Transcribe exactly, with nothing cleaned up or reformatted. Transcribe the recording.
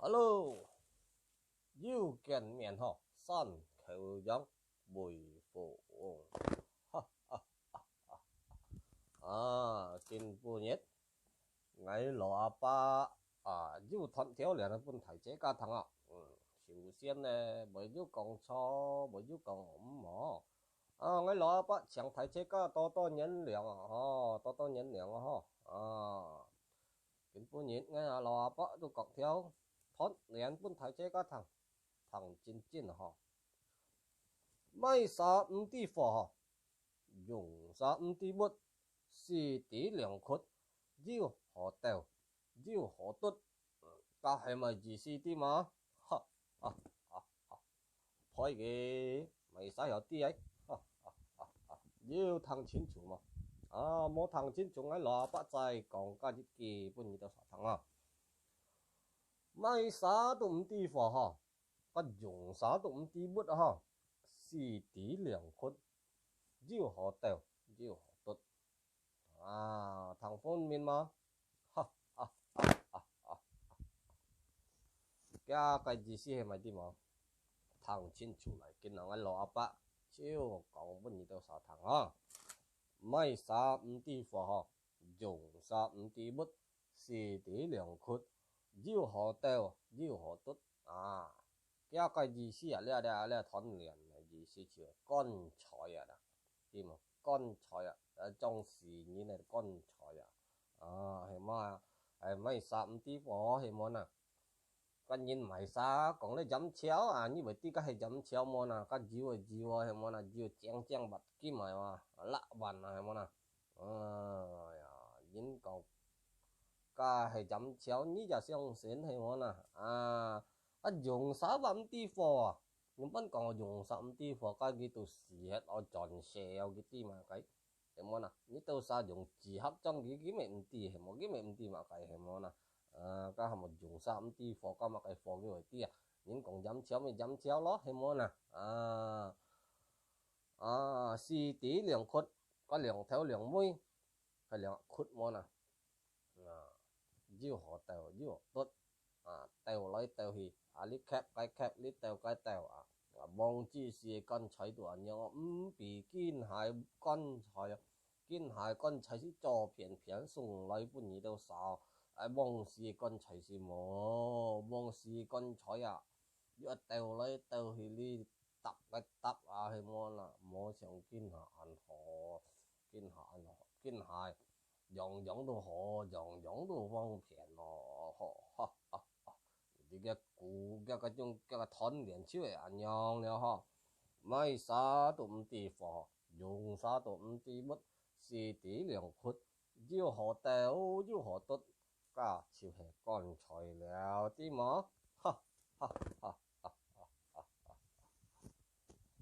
Hello，又見面吼，山口洋，微風。哈哈哈哈！啊，今晡日，𠊎老阿伯啊，又傳條令分大自家聽啊。嗯，首先呢，無有講錯，無有講毋好。啊，𠊎老阿伯請大自家多多原諒啊，吼，多多原諒啊，吼。啊，今晡日𠊎老阿伯都講條傳令分大自家聽，聽真真吼。賣衫毋知貨吼，用衫毋知物，四肢兩窟，又好鬥，又好㧻，該係麼意思知無？哈哈哈哈！ 衰个，賣衫曉知哎，哈哈哈哈！有聽清楚無？啊，無聽清楚，𠊎老阿伯再講加一句分你兜儕聽啊。賣衫都毋知貨吼，該用衫都毋知物吼，四肢兩窟，又好鬥，又好㧻。 啊，聽分明無？哈哈哈哈哈！該个意思係麼知無？聽清楚來，今日𠊎老阿伯就講分你兜儕聽啊。賣衫毋知貨吼，用衫毋知物，四肢兩窟，又好鬥，又好㧻啊。該个意思啊，這這這傳令个意思就係棺材啊啦，知無？棺材啊，呃，裝死人个棺材啊。啊，係無啊？哎，賣衫毋知貨，係無啊？該人賣衫講咧鹽樵啊，你會知該係鹽樵無啊？該油个油啊，係無啊？油靚靚滑金个嘛，六萬啊，係無啊？哎呀，人講該係鹽樵，你也相信係無啊？啊，啊，用衫也毋知貨啊！ 你分講用衫毋知貨，該佢都死忒哦，轉世哦，佢知麼个？係無啊？你兜儕用紙盒裝佢，佢乜毋知，係無？佢乜毋知麼个，係無啊？啊，該係無用衫毋知貨，該麼个貨佢會知啊？人講鹽樵乜鹽樵咯，係無啊？啊，啊，四肢兩窟，該兩頭兩尾，該兩窟無啊？ 啊，又好鬥又好㧻，啊，鬥來鬥去，啊，你㧡該㧡，你鬥該鬥啊，啊，望仔細个棺材都恁樣哦，毋比見下个棺材哦，見下个棺材係做便便送來分你兜儕，啊，望仔細个棺材係無，望仔細个棺材啊，又鬥來鬥去，你搭該搭啊，係無啊？無像見下恁好，見下恁好，見下 樣樣都好，樣樣都方便咯，吼，哈哈哈！你个古，个个種，个个團練就會恁樣了吼。賣衫都毋知貨，用衫都毋知物，四肢兩窟，又好鬥又好㧻，該就係棺材了，知無？哈哈哈！